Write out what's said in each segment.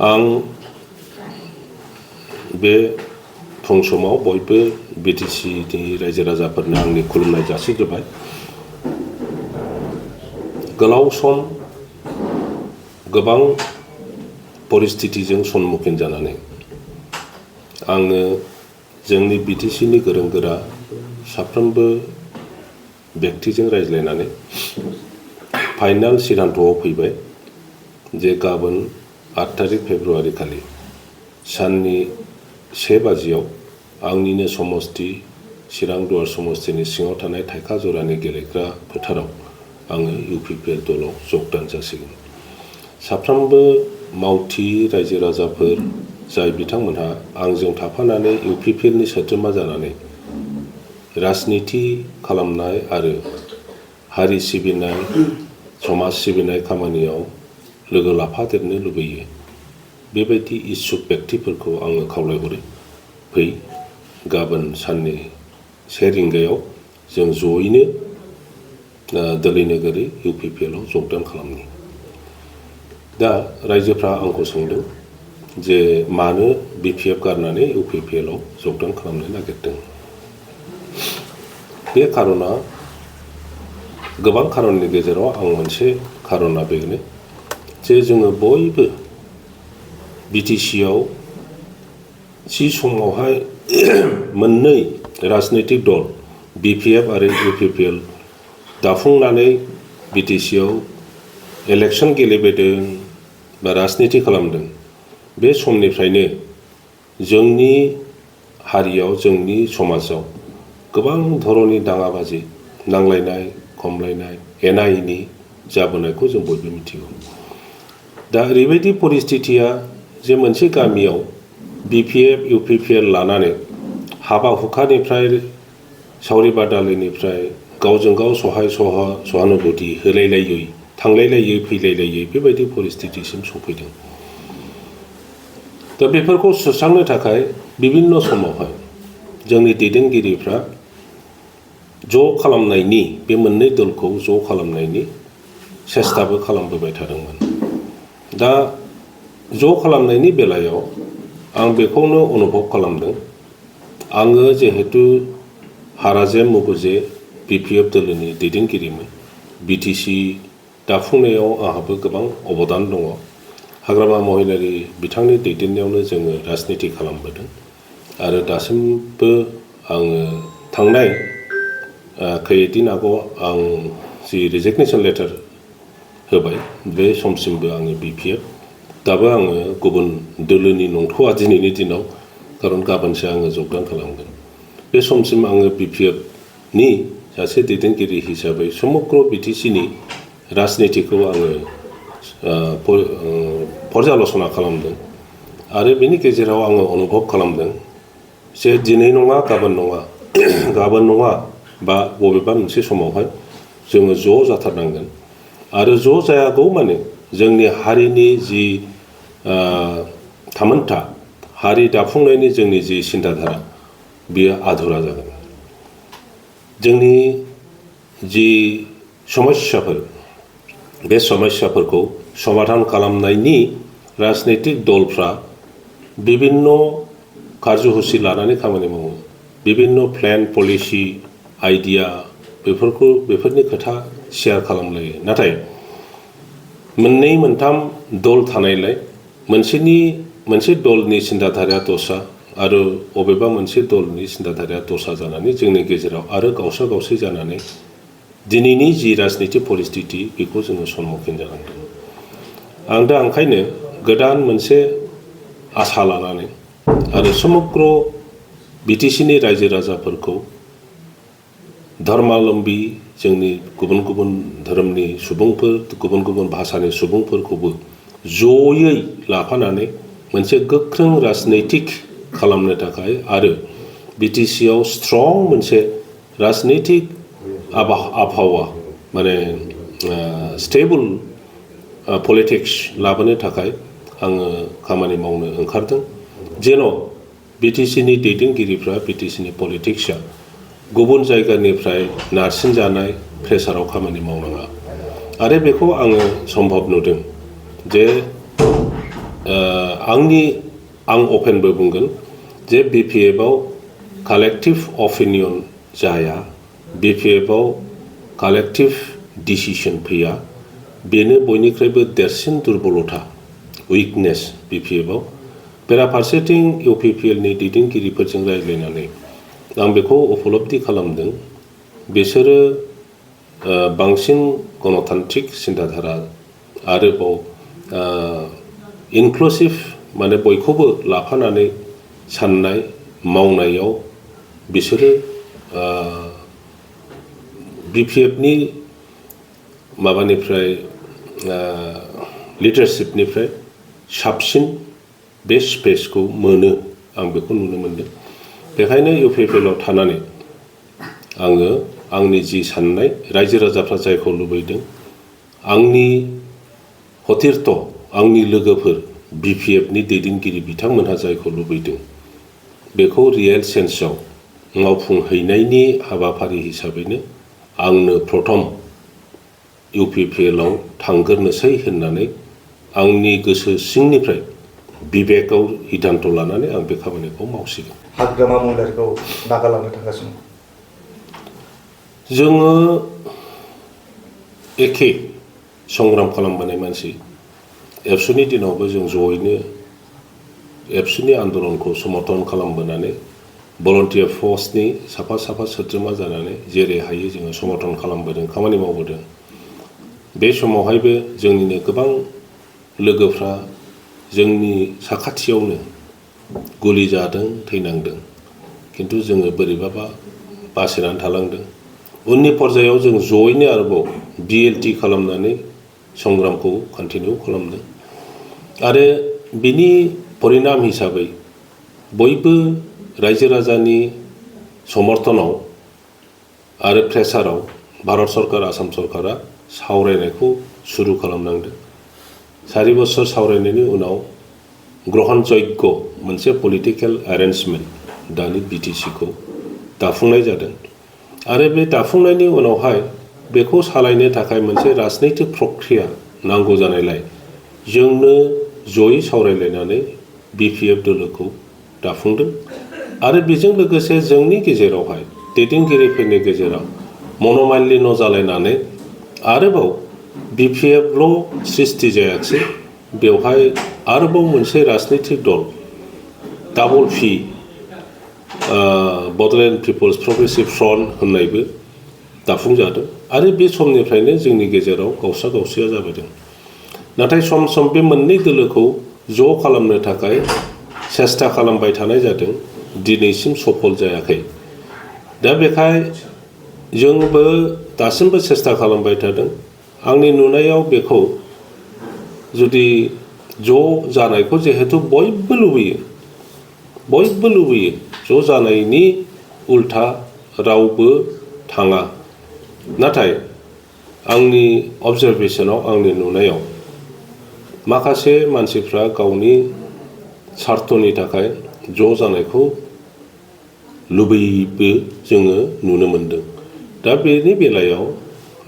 आं बे फुं समाव बयबो बिटिसिनि रायजो राजाफोरनो आंनि खुलुमनाय जासिग्रोबाय। गोलाव सम गोबां परिस्थितिजों सन्मुखीन जानानै आङो जोंनि बिटिसिनि गोरों गोरा साफ्रोमबो व्यक्तिजों रायज्लायनानै फाइनाल सिद्धान्तआव फैबाय जे गाबोन 8 तारिख फेब्रुवारि खालि साननि 1 बाजियाव आंनिनो समस्ति चिरां दुवार समस्तिनि सिङाव थानाय थाइखा जरानि गेलेग्रा फोथाराव आङो इउपिपिएल दलाव जगदान जासिगोन। साफ्रोमबो मावथि रायजो राजाफोर जाय बिथांमोनहा आंजों थाफानानै इउपिपिएलनि सोद्रोमा जानानै राजनिति खालामनाय आरो हारि सिबिनाय समाज सिबिनाय खामानियाव लोगो लाफादेरनो लुबैयो, बेबायदि इच्छुक व्यक्तिफोरखौ आङो खावलायहरो, फै गाबोन साननि 1 रिंगायाव जों जयैनो दोलै नोगोरै इउपिपिएलआव जगदान खालामनि। दा रायजोफ्रा आंखौ सोंदों जे मानो बिपिएफ गारनानै इउपिपिएलआव जगदान खालामनो नागिरदों। बे खारना गोबां खारननि गेजेराव आं मोनसे खारना बेनो जे जोङो बयबो बिटिसिआव थि समावहाय मोननै राजनैतिक दल बिपिएफ आरो इउपिपिएल दाफुंनानै बिटिसिआव इलेक्सन गेलेबोदों बा राजनिति खालामदों। बे समनिफ्रायनो जोंनि हारियाव जोंनि समाजाव गोबां धरननि दाङाबाजि नांलायनाय खमलायनाय एना एनि जाबोनायखौ जों बयबो मिथिगौ। दा ओरैबायदि परिस्थितिया जे मोनसे गामियाव बिपिएफ इउपिपिएल लानानै हाबा हुखानिफ्राय सावरि बादालिनिफ्राय गावजों गाव सहानुभूति होलायलायै थांलायलायै फैलायलायै बेबायदि परिस्थितिसिम सफैदों। दा बेफोरखौ सुस्रांनो थाखाय बिभिन्न समावहाय जोंनि दैदेनगिरिफ्रा ज' खालामनायनि बे मोननै दलखौ ज' खालामनायनि सेस्ताबो खालामबोबाय थादोंमोन। दा ज' खालामनायनि बेलायाव आं बेखौनो अनुभब खालामदों। आङो जिहेतु हाराजेम मुगुजे बिपिएफ दोलोनि दैदेनगिरिमोन, बिटिसि दाफुंनायाव आंहाबो गोबां अबदान दङ। हाग्रामा महिलारि बिथांनि दैदेननायावनो जोङो राजनिति खालामबोदों आरो दासिमबो आङो थांनाय खैदिन आगोलाव आं जि रिजिगनेसन लेटार होबाय बे समसिमबो आङो बिपिएफ, दाबो आङो गुबुन दोलोनि नंथ'आ दिनैनि दिनाव, खारन गाबोनसो आङो जगदान खालामगोन। बे समसिम आङो बिपिएफनि सासे दैदेनगिरि हिसाबै समग्र बिटिसिनि राजनितिखौ आङो पर्यालसना खालामदों आरो बेनि गेजेराव आङो अनुभब खालामदों जे दिनै नङा गाबोन नङा बा बबेबा मोनसे समावहाय जोङो ज' जाथारनांगोन आरो ज' जायागौ माने जोंनि हारिनि जि थामोनथा हारि दाफुंनायनि जोंनि जि सिन्ताधारा बियो आधुरा जागोन। जोंनि जि समस्याफोर बे समस्याफोरखौ समाधान खालामनायनि राजनैतिक दलफ्रा बिभिन्न कार्यसुचि लानानै खामानि मावो, बिभिन्न प्लेन पलिसि आइडिया बेफोरनि खोथा शेयार खालामलायो। नाथाय मोननै मोनथाम दल थानायलाय मोनसे दलनि सिन्ताधाराया दस्रा आरो बबेबा मोनसे दलनि सिन्ताधाराया दस्रा जानानै जोंनि गेजेराव आरो गावस्रा गावस्रि जानानै दिनैनि जि राजनिति परिस्थिति बेखौ जोङो सन्मुखीन जानांदों। आं दा ओंखायनो गोदान मोनसे आसा लानानै आरो समग्र बिटिसिनि रायजो राजाफोरखौ धर्मालम्बी जोंनि गुबुन गुबुन धोरोमनि सुबुंफोर गुबुन गुबुन भाषानि सुबुंफोरखौबो जयै लाफानानै मोनसे गोख्रों राजनैतिक खालामनो थाखाय आरो बिटिसिआव स्ट्रं मोनसे राजनैतिक आबहावा माने स्टेबल पलिटिक्स लाबोनो थाखाय आङो खामानि मावनो ओंखारदों जेन' बिटिसिनि दैदेनगिरिफ्रा बिटिसिनि पलिटिक्सआ गुबुन जायगानिफ्राय नारसिनजानाय प्रेसाराव खामानि मावनाङा आरो बेखौ आङो सम्भब नुदों जे आं अपेनबो बुंगोन जे BPF-आव कालेक्टिभ अपिनियन जाया, BPF-आव कालेक्टिभ डिसिसन फैया, बेनो बयनिख्रुइबो देरसिन दुर्बलता, उइकनेस BPF-आव। बेराफारसेथिं UPPL-नि दैदेनगिरिफोरजों रायज्लायनानै आं बेखौ उपलब्धि खालामदों, बिसोरो बांसिन गणतान्त्रिक सिन्ताधारा आरोबाव इनक्लुसिभ माने बयखौबो लाफानानै साननाय मावनायाव बिसोरो BPF-नि माबानिफ्राय लिडारशिपनिफ्राय साबसिन बे स्पेसखौ मोनो, आं बेखौ नुनो मोनदों। बेखायनो UPPL-आव थानानै आङो आंनि जि साननाय, रायजो राजाफ्रा जायखौ लुबैदों, आंनि हथिरथ' आंनि लोगोफोर BPF-नि दैदेनगिरि बिथांमोनहा जायखौ लुबैदों, बेखौ रियेल सेन्सआव मावफुंहैनायनि हाबाफारि हिसाबैनो आंनो प्रथम UPPL-आव थांग्रोनोसै होननानै आंनि गोसो सिंनिफ्राय बिबेकआव सिद्धान्त लानानै आं बे खामानिखौ मावसिगोन। हाग्रामा महिलारिखौ नागारलांनो थांगासिनो जोङो एखे संग्राम खालामबोनाय मानसि, एबसुनि दिनावबो जों जयैनो एबसुनि आन्दलनखौ समर्थन खालामबोनानै भलन्टियार फर्सनि साफा साफा सोद्रोमा जानानै जेरै हायो जोङो समर्थन खालामबोदों, खामानि मावबोदों। बे समावहायबो जोंनिनो गोबां लोगोफ्रा जोंनि साखाथियावनो गुलि जादों, थैनांदों, खिन्थु जोङो बोरैबाबा बासायनानै थालांदों। उननि पर्यायाव जों जयैनो आरोबाव BLT खालामनानै संग्रामखौ कन्टिनिउ खालामदों आरो बिनि परिनाम हिसाबै बयबो रायजो राजानि समर्थनाव आरो प्रेसाराव भारत सरकार, आसाम सरकारा सावरायनायखौ सुरु खालामनांदों। 4 बोसोर सावरायनायनि उनाव ग्रहण जग्य मोनसे पलिटिकेल एरेन्जमेन्ट दानि BTC-खौ दाफुंनाय जादों आरो बे दाफुंनायनि उनावहाय बेखौ सालायनो थाखाय मोनसे राजनैतिक प्रक्रिया नांगौ जानायलाय जोंनो जयै सावरायलायनानै BPF दोलोखौ दाफुंदों आरो बेजों लोगोसे जोंनि गेजेरावहाय दैदेनगिरिफोरनि गेजेराव मनमालिन्य जालायनानै आरोबाव BPF-ल' सृष्टि जायाखिसै, बेवहाय आरोबाव मोनसे राजनैतिक दल double P Bodoland people's progressive front होननायबो दाफुंजादों आरो बे समनिफ्रायनो जोंनि गेजेराव गावसा गावसिया जाबोदों। नाथाय सम सम बे मोननै दोलोखौ ज' खालामनो थाखाय सेस्था खालामबाय थानाय जादों, दिनैसिम सफल जायाखै। दा बेखाय जोंबो दासिमबो सेस्था खालामबाय थादों। आंनि नुनायाव बेखौ जुदि ज' जानायखौ जिहेतु बयबो लुबैयो, ज' जानायनि उल्था रावबो थाङा। नाथाय आंनि अबजारभेसनाव, आंनि नुनायाव माखासे मानसिफ्रा गावनि सार्थनि थाखाय ज' जानायखौ लुबैयोबो जोङो नुनो मोनदों। दा बेनि बेलायाव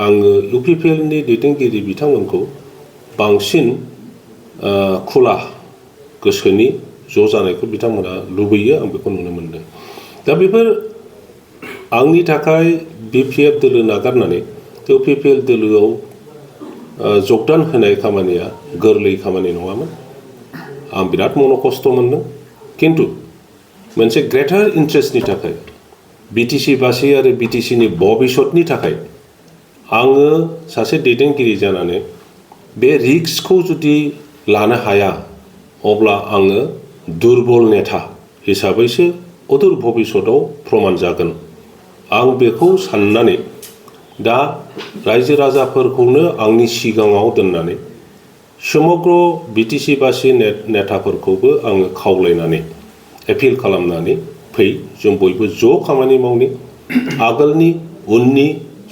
आङो UPPL-नि दैदेनगिरि बिथांमोनखौ बांसिन खुला गोसोनि ज' जानायखौ बिथांमोना लुबैयो, आं बेखौ नुनो मोनदों। दा बेफोर आंनि थाखाय BPF दोलो नागारनानै UPPL दोलोआव जगदान होनाय खामानिया गोरलै खामानि नङामोन। आं बिराद खस्थ' मोनदों, खिन्थु मोनसे ग्रेटार इन्ट्रेस्टनि थाखाय, BTC-बासि आरो BTC-नि भबिष्यतनि थाखाय आङो सासे दैदेनगिरि जानानै बे रिस्कखौ जुदि लानो हाया, अब्ला आङो दुरबल नेता हिसाबैसो अदूर भबिष्यतआव प्रमान जागोन। आं बेखौ साननानै दा रायजो राजाफोरखौनो आंनि सिगाङाव दोननानै समग्र BTC-बासि नेताफोरखौबो आङो खावलायनानै एपिल खालामनानै फै, जों बयबो ज' खामानि मावनि। आगोलनि उननि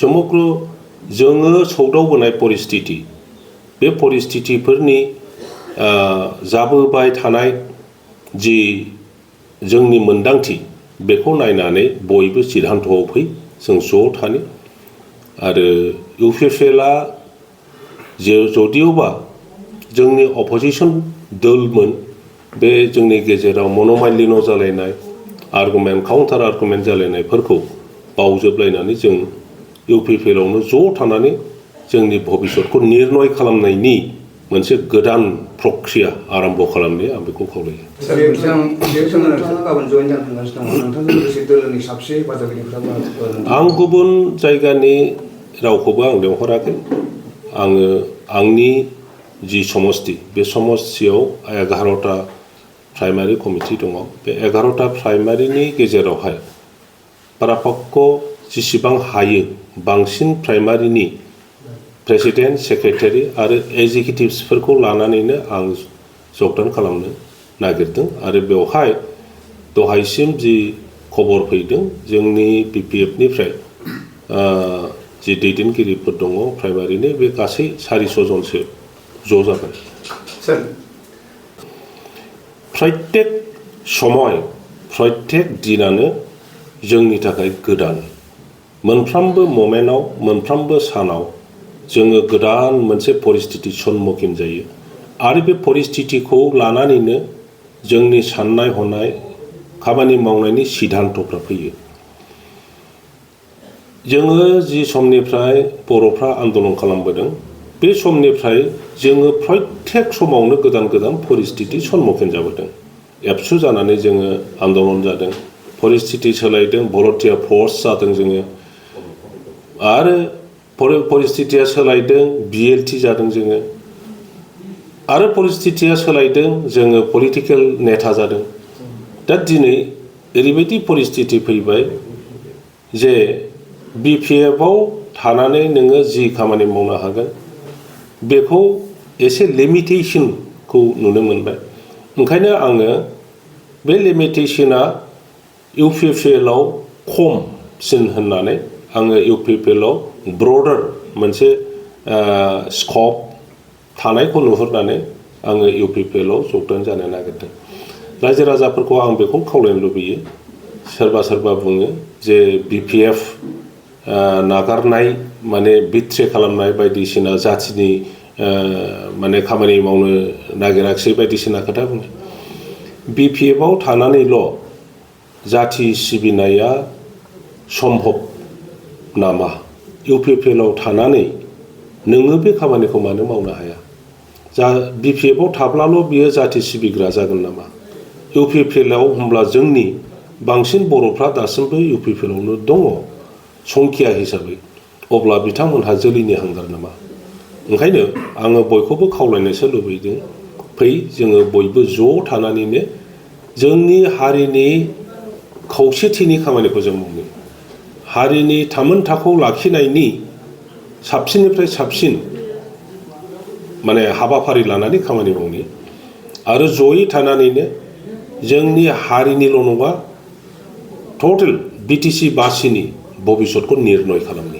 समग्र जोङो सौदावबोनाय परिस्थिति, बे परिस्थितिफोरनि जाबोबाय थानाय जि जोंनि मोन्दांथि, बेखौ नायनानै बयबो सिद्धान्तआव फै, जों ज' थानि। आरो UPPL-आ जदिउबा जोंनि अपोजिसन दोलमोन, बे जोंनि गेजेराव मन'मालिन' जालायनाय आर्गुमेन्ट काउन्टार आर्गुमेन्ट जालायनायफोरखौ बावजोबलायनानै जों इउपिपिएलआवनो ज' थानानै जोंनि भबिसतखौ निर्नय खालामनायनि मोनसे गोदान प्रक्रिया आरम्भ खालामनो आं बेखौ खावलायो। सार नोंथाङा गाबोन जयेन जानो थांगासिनो दङ नोंथांजों लोगोसे दोलोनि साबसे हेफाजाबगिरिफ्रा आं गुबुन जायगानि रावखौबो आं लेंहराखै। आङो आंनि जि समस्ति बे समस्तियाव 11टा प्राइमारि कमिटि दङ। बे 11टा प्राइमारिनि गेजेरावहाय पारापक्ष जेसेबां हायो बांसिन प्राइमारिनि प्रेसिडेन्ट सेक्रेटारि आरो एग्जिकिउटिभ्सफोरखौ लानानैनो आं जगदान खालामनो नागिरदों आरो बेवहाय दहायसिम जि खबर फैदों जोंनि बिपिएफनिफ्राय जि दैदेनगिरिफोर दङ प्राइमारिनि बे गासै 400 जनसो ज' जागोन। सार प्रत्येक समय प्रत्येक दिनानो जोंनि थाखाय गोदान। मोनफ्रोमबो ममेन्टआव मोनफ्रोमबो सानाव जोङो गोदान मोनसे परिस्थिति सन्मुखीन जायो आरो बे परिस्थितिखौ लानानैनो जोंनि साननाय हनाय खामानि मावनायनि सिद्धान्तफ्रा फैयो। जोङो जि समनिफ्राय बर'फ्रा आन्दलन खालामबोदों बे समनिफ्राय जोङो प्रत्येक समावनो गोदान गोदान परिस्थिति सन्मुखीन जाबोदों। एबसु जानानै जोङो आन्दलन जादों, परिस्थिति सोलायदों, भलन्टियार फर्स जादों जोङो आरो परिस्थितिया सोलायदों बिएलटि जादों जोङो आरो परिस्थितिया सोलायदों जोङो पलिटिकेल नेता जादों। दा दिनै ओरैबायदि परिस्थिति फैबाय जे बिपिएफआव थानानै नोङो जि खामानि मावनो हागोन बेखौ एसे लिमिटेसनखौ नुनो मोनबाय। ओंखायनो आङो बे लिमिटेसना इउपिपिएलआव खमसिन होननानै आङो इउपिपिएलआव ब्रडार मोनसे स्कप थानायखौ नुहुरनानै आङो इउपिपिएलआव जगदान जानो नागिरदों। रायजो राजाफोरखौ आं बेखौ खावलायनो लुबैयो। सोरबा बुङो जे बिपिएफ नागारनाय माने बिट्रे खालामनाय बायदिसिना जाथिनि माने खामानि मावनो नागिराखिसै बायदिसिना खोथा बुङो। बिपिएफआव थानानैल' जाथि सिबिनाया सम्भब नामा? इउपिपिएलआव थानानै नोङो बे खामानिखौ मानो मावनो हाया? बिपिएफआव थाब्लाल' बियो जाथि सिबिग्रा जागोन नामा? इउपिपिएलआव होमब्ला जोंनि बांसिन बर'फ्रा दासिमबो इउपिपिएलआवनो दङ संख्या हिसाबै, अब्ला बिथांमोनहा जोलैनि हांगार नामा? ओंखायनो आङो बयखौबो खावलायनोसो लुबैदों, फै जोङो बयबो ज' थानानैनो जोंनि हारिनि खौसेथिनि खामानिखौ जों मावनो, हारिनि थामोनथाखौ लाखिनायनि साबसिननिफ्राय साबसिन माने हाबाफारि लानानै खामानि मावनो आरो जयै थानानैनो जोंनि हारिनिल' नङा टटेल बिटिसि बासिनि भबिसतखौ निर्नय खालामनो।